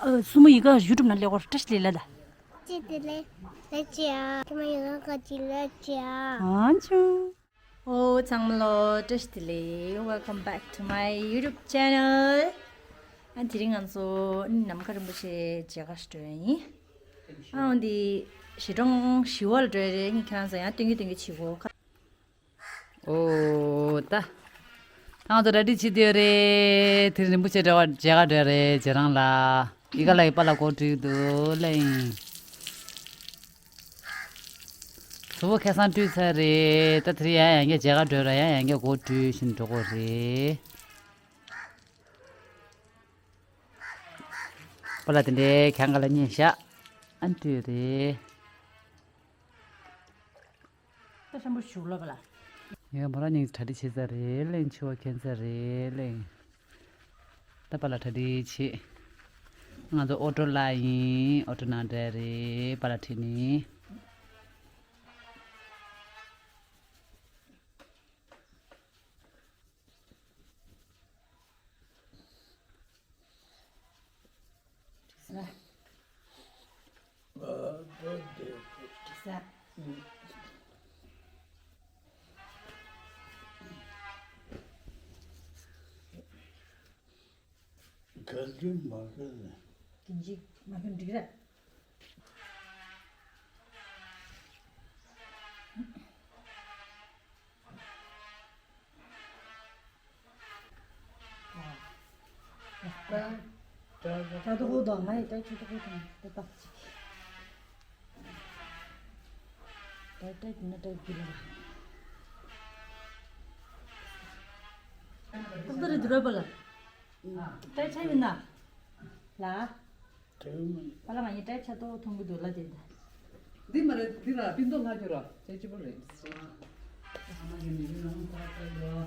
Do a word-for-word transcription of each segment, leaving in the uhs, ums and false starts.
ཨ། སྲུ་མོ་ཡི་ག་ཡུ་ཊུབ་ནང་སླེབས་སྐོར་བཀྲ་ཤིས་བདེ་ལེགས་ལ། བཀྲ་ཤིས་བདེ་ལེགས་ལ་ཅི་ཨ། ཁྱེད་མ་ཡི་ག་ག་ཅི་ལ་ཅི་ཨ། ཨ་ཅུ། ཨོ་ཚང་མ་ལོ་བཀྲ་ཤིས་བདེ་ལེགས། Welcome back to my YouTube channel. ཨ། དེ་རིང་ང་ཚོ་ནམ་མཁའ་རིན་པོ་ཆེ་མཇལ་ཁ་ཞིག་འགྲོ་ཡ་ཡིན། ཨ། འོ་འདི་གཞིས་གྲོང་ཞི་བ་ལ་འགྲོ་ཡ་རེད། ངས་ཁྱེད་རང་ཚོ་ཡང་སྟོན་གྱི་སྟོན་གྱི་བྱེད་གོ། ཨོ་ད། ད་ང་ཚོ་གྲ་སྒྲིག་བྱེད་དུས་རེད། དེ་རིན་པོ་ཆེ་འདྲ་བ་མཇལ་ཁ་འགྲོ་རེད། རྗེ་རང་ལ། ཡི་ག་ལ་ཡི་པ་ལ་གོ་བྲིས་འདུག་ལེ། གཟུ་བོ་ཁ་སང་བཀྲུས་ཚར་རེད། ད་དེ་རིང་ཡང་ཡང་བསྐྱར་མཇལ་ཁ་འགྲོ་ར། ཡང་ཡང་བསྐྱར་གོ་བྲིས་བཞིན་འགྲོ་གོ་རེད། པ་ལ་དེ་འདྲའི་གང་ག་ལ་ཉན་ཤག་ཨ་འདྲ་རེད། ད་ཤམ་པོ་ཞུགས་ལོ་པ་ལ། ངས་མོ་རང་གཉིས་གྲ་སྒྲིག་བྱེད་ས་རེད་ལེ། འཆི་བ་མཁྱེན་ས་རེད་ལེ། ད་པ་ལ་གྲ་སྒྲིག་བྱེད། ང་ཚོ་ཨོ་ཊོ་ལ་ཡིན། ཨོ་ཊོ་ནང་འདྲ་རེད། པ་ལ་ཁྲིད་ནི། ག་ལུས་མ་ག་ནས། གིན་ཅིག་མ་གིན་འགྲིག་ར། ད་ད་ད་ད་ཧོ་དང་ང་ཡི་ད་ཆུ་ད་ཧོ་དང་ད་ད་ཅིག་ད་ད་ན་ད་གི་ལ། ཏག་ཏག་རེད་འདུག་ར་པ་ལ། ཏྲའི་ཆ་ཡིན་ན། ལ། དེ་མ་ཡིན། པ་ལ་ང་ཡི་ཏྲའི་ཆ་ཏོག་མཐོང་གི་འདུག་ལ་དེ་ད། འདི་མ་རེད། འདི་ལ་པིན་ཏོག་ལྷག་རྒྱུ་ར་ཅེ་ཅི་པོ་རེད། ཨ་མ་གི་མི་ཡིན་ནམ་ད་ད་ཡོ།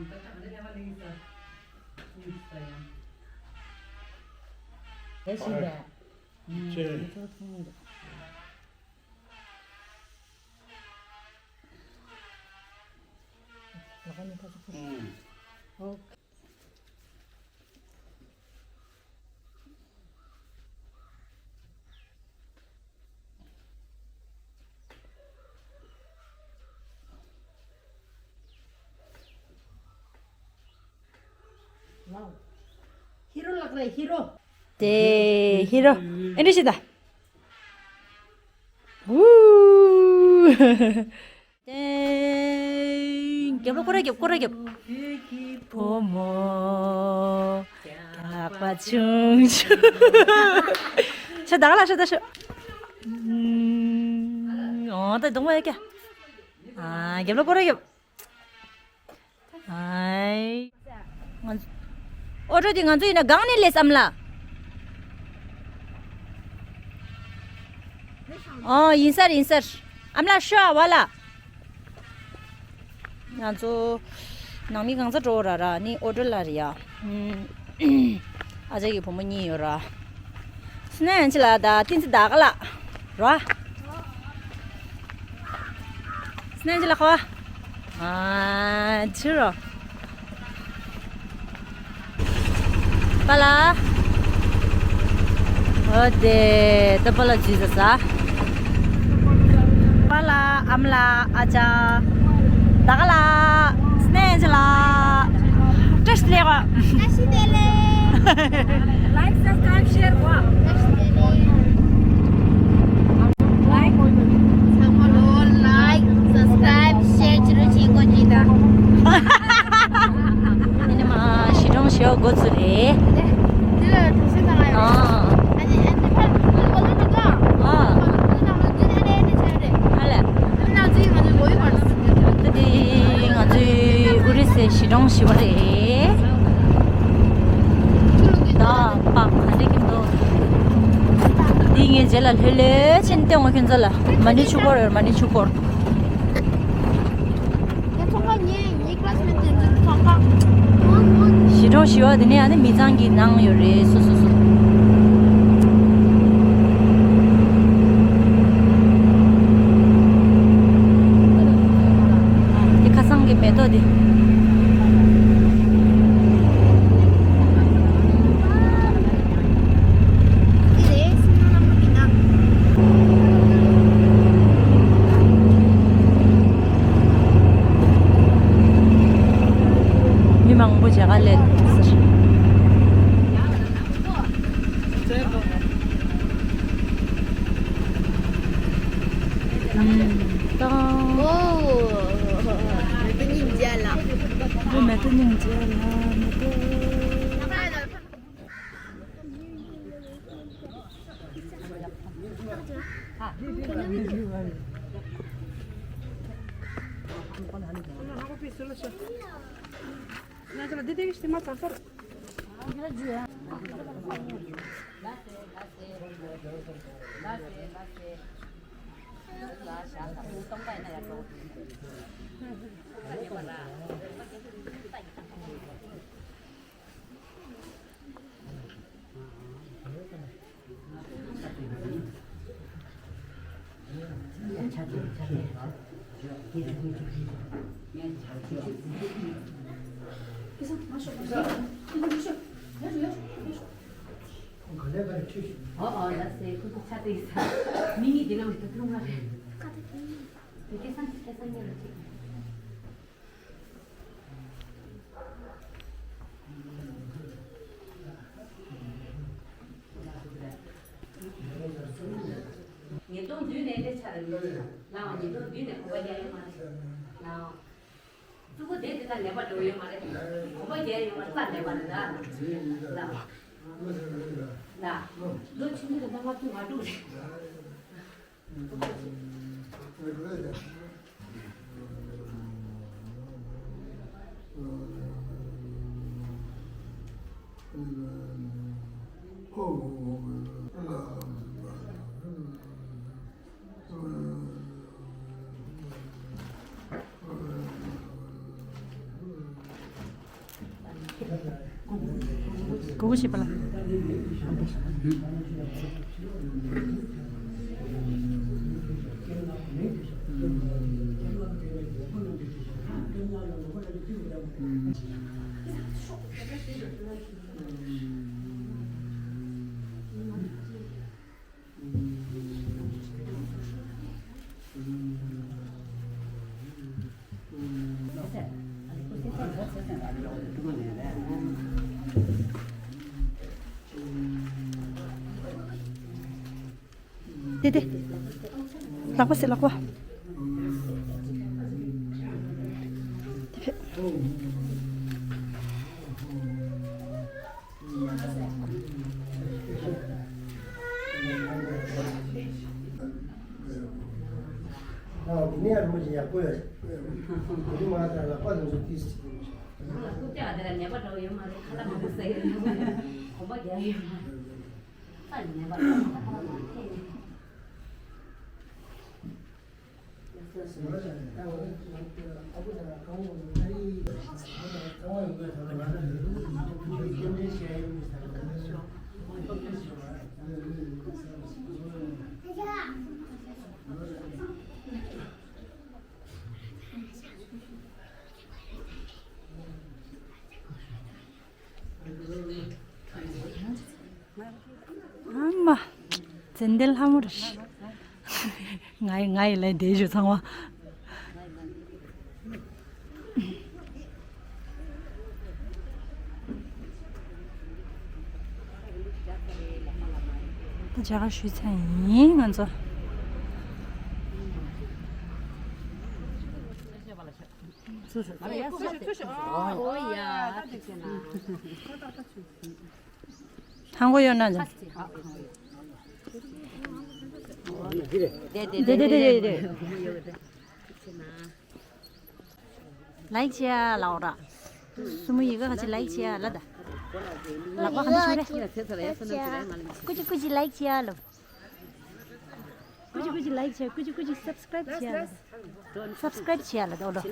ད་ད་ང་ལ་ཡ་མ་ལིང་ས་ཉུག་ས་ཡང་། དེ་ཤི་བས། ཅེ། ཨ་ཚོ་མཐོང་གི་འདུག་ཧི་རོ་ལགས་རེད། ཧི་རོ། དེ་ཧི་རོ། ཨེ་འདྲ་ཞིག་ད། ཝུ། ཏེང་། རྒྱབ་ལོ་སྐོར་ར་རྒྱབ། སྐོར་ར་རྒྱབ། བུ་མོ་སྐྱག་པ་ཆུང་ཆུང་། ཤ་དག་ལ་ཤ་ད་ཤ། ཨོ་ད་གདོང་པ་ཡ་ཀྱ། ཨ། རྒྱབ་ལོ་སྐོར་ར་རྒྱབ། ཨའི། ང་ཚོ། ཨོ་ཊོ་དེ་ང་ཚོ་ཡིན་ན་སྒང་ནས་སླེབས་སམ་ལ། ཨོ་ཡིན་ས་རེད་ཡིན་ས་རེད། ཨམ་ལགས་ཤོག་ཨ་བ་ལ། ང་ཚོ་ནང་མི་གང་ཚ་འགྲོ་ར་ར་ནི་ཨོ་ཊོ་ལ་རེད་ཡ། ཨ་ཅག་གི་བུ་མོ་གཉིས་ཡོད་ར། སི་ནན་ཅི་ལ་ད་ཏིན་ཙི་ད་ག་ལ་ར། སི་ནན་ཅི་ལ་ཁ་བ། ཨ་ཅི་རོ། པ་ལ། ཨོ་དེ་ད་པ་ལ་ཇི་ཟ་ས། པ་ལ་ཨམ་ལ་ཨ་ཅག་ད་ག་ལ་སི་ནན་ཅི་ལ། བཀྲ་ཤིས་བདེ་ལེགས། བཀྲ་ཤིས་བདེ་ལེགས། Like, subscribe, share གོ། བཀྲ་ཤིས་བདེ་ལེགས། Like ཚང་མ་ལོ་like, subscribe, share བྱེད་རོགས་བྱེད་གོ་ཅི་ད། འདི་ནི་མ་གཞིས་གྲོང་ཞེ་པོ་འགོ་ཚུགས་རེད། འདི་ལ་གྲོང་གསེབ་དང་ཡོད་རེད། ཨ་ནི་ཨ་ནི་ཕར་ཕར་ལོ་ལོ་འགྲོ་ག་ཨ། ཕར་ལོ་ནང་ལོ་འདི་ཨ་ནི་ཨ་ནི་བྱས་རེད། ཨ་ལས། འདི་ནང་ཚུད་ང་ཚོའི་ལོ་ཡི་བར་ད་དེ་ང་ཚོའི་ཨུ་རུ་སུའི་གཞིས་གྲོང་ཞེ་པོ་རེད། ད་པགས་ག་འདྲ་གི་འདུག་འདི་ངའི་རྗེས་ལ་ལྷོད་ལྷོད་བྱས་ནས་བསྟན་འོ་ཁྱོད་ཚོ་ལ། མ་ཎི་ཆུ་འཁོར་ཡོད། མ་ཎི་ཆུ་འཁོར། གཞིས་གྲོང་ཞེ་པོ་དེ་ནས་ཨ་ནི་མི་ཚང་གི་ནང་ཡོད་རེད། སོ་སོ་སོ། དེ་ཁ་སང་གི་མེ་ཏོག་དེ། མང་པོ་མཇལ་ཁ་སླེབས་ཟེར། ཨམ། ཏང་། ཨོ། མེ་ཏོག་སྙིང་རྗེ་ལ། ཨོ། མེ་ཏོག་སྙིང་རྗེ་ལ། མེ་ཏོག་ཨོ་ཨོ་ལགས་སེ། ཁོ་ཚོ་ཆ་དེ་ས་མི་གཉིས་དེ་ལ་མི་ཐུབ་ཐུབ་མ་རེད། དེ་སྐལ་བཟང་སྐལ་བཟང་གཉིས་ལ་གཅིག་ཉིས་སྟོང་བདུན་ནས་དེ་ཆ་རེ་མི་ཡིན་ལ། ལའོ། ཉིས་སྟོང་བདུན་ནས་གོམ་པ་རྒྱག་ཡོད་མ་རེད། ལའོ། གཙོ་བོ་དེ་དེ་དང་ནད་པ་འགྲོ་ཡོད་མ་རེད། གོམ་པ་རྒྱག་ཡོད་མ་རེད། རྩ་ནད་པ་རེད་ད། ལའོ། ལའོ། ལོ་ཆུང་ཆུང་དེ་ད་ང་ཚོ་མ་འགྲོ་རེད། གུ་གུ་ཤི་པ་ལ། དེ་དེ། ལག་པ་སེ་ལག་པ། དེ་ཕེབས། ཨ་འདི་ནས་རིན་པོ་ཆེ་ཡག་པོ་ཡོད། འདི་མ་ལྟར་ལག་པ་ལ་འཛུགས་ཏིས་ཅིག་ཡིན། ང་ལ་སྐུ་ལྕགས་དེ་ལ་ནད་པ་འདྲ་བོ་ཡོད་མ་རེད། ཁ་ལག་མང་པོ་ཟ་ཡོད་མ་རེད། གོམ་པ་རྒྱག་ཡོད་མ་རེད། ཁ་ནད་པ་ཁ་ལག་མང་པོ་ཐེབས་ནས། ཨ་མ། ཙན་དན་ལྷ་མོ་རེད། ང་ཡི་ང་ཡི་ལས་བསྡད་ཞུ་ཚང་མ། ད་མཇལ་ཁ་ཞུས་ཚར་ཡིན་ང་ཚོ། ཧང་གོ་ཡོད་ན་ཅང་། དེ་དེ་དེ་དེ་དེ། ལའིག་བྱེད་ཡ་ལའོ་ར། སུ་མོ་ཡི་ག་ག་ཅི་ལའིག་བྱེད་ཡ་ལ་ད། ལག་པ་ག་འདྲ་ཞུ་རེ། ཀུ་ཅི་ཀུ་ཅི་ལའིག་བྱེད་ཡ་ལོ། ཀུ་ཅི་ཀུ་ཅི་ལའིག་བྱེད། ཀུ་ཅི་ཀུ་ཅི་སབ་སི་ཀ་རའིབ་བྱེད་ཡ་ལོ། སབ་སི་ཀ་རའིབ་བྱེད་ཡ་ལ་ད་ཨོ་ལོ།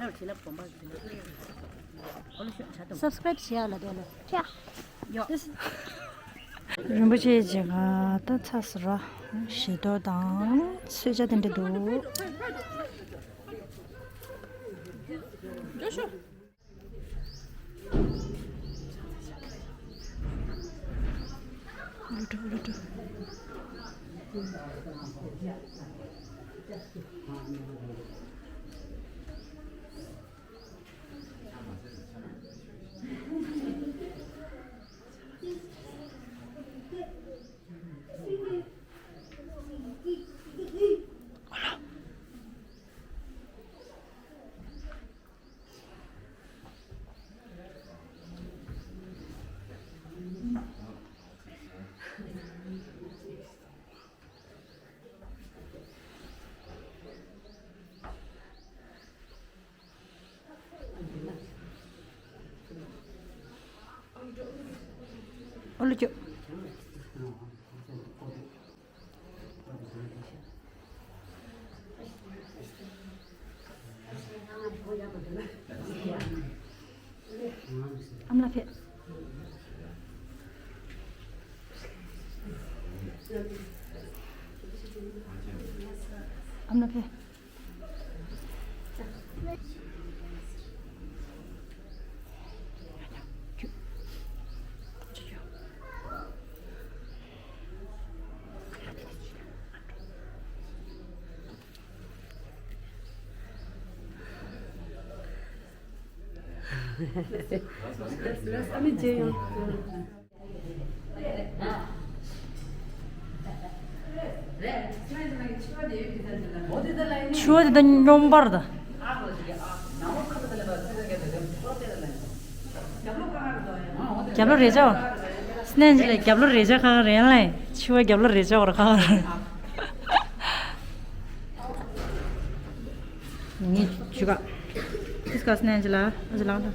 སབ་སི་ཀ་རའིབ་བྱེད་ཡ་ལ་ད་ཨོ་ལོ། རིན་པོ་ཆེའི་མཇལ་ཁ་ད་ཚར་སོང་ར། བཞེས་ཏོག་དང་གསོལ་ཇ་དེ་འདྲ་འདུག་ཨོ་ལོ་ཅོ། ཨ་མ་ལགས་ཕེབས། ཨ་མ་ལགས་ཕེབས། ཆུ་བ་དེ་ད་སྙོམས་པར་ད། རྒྱབ་ལོགས་རེ་ཆ་བ། སྣེ་གཅིག་ལ་རྒྱབ་ལོགས་རེ་ཆ་གང་རེད་ལ། ཆུ་བ་རྒྱབ་ལོགས་རེ་ཆ་བར་གང་རེད། ངས་ཆུ་ཁ། ཁིས་ཁ་སྣེ་གཅིག་ལ་ཨ་ཅི་ལང་ད།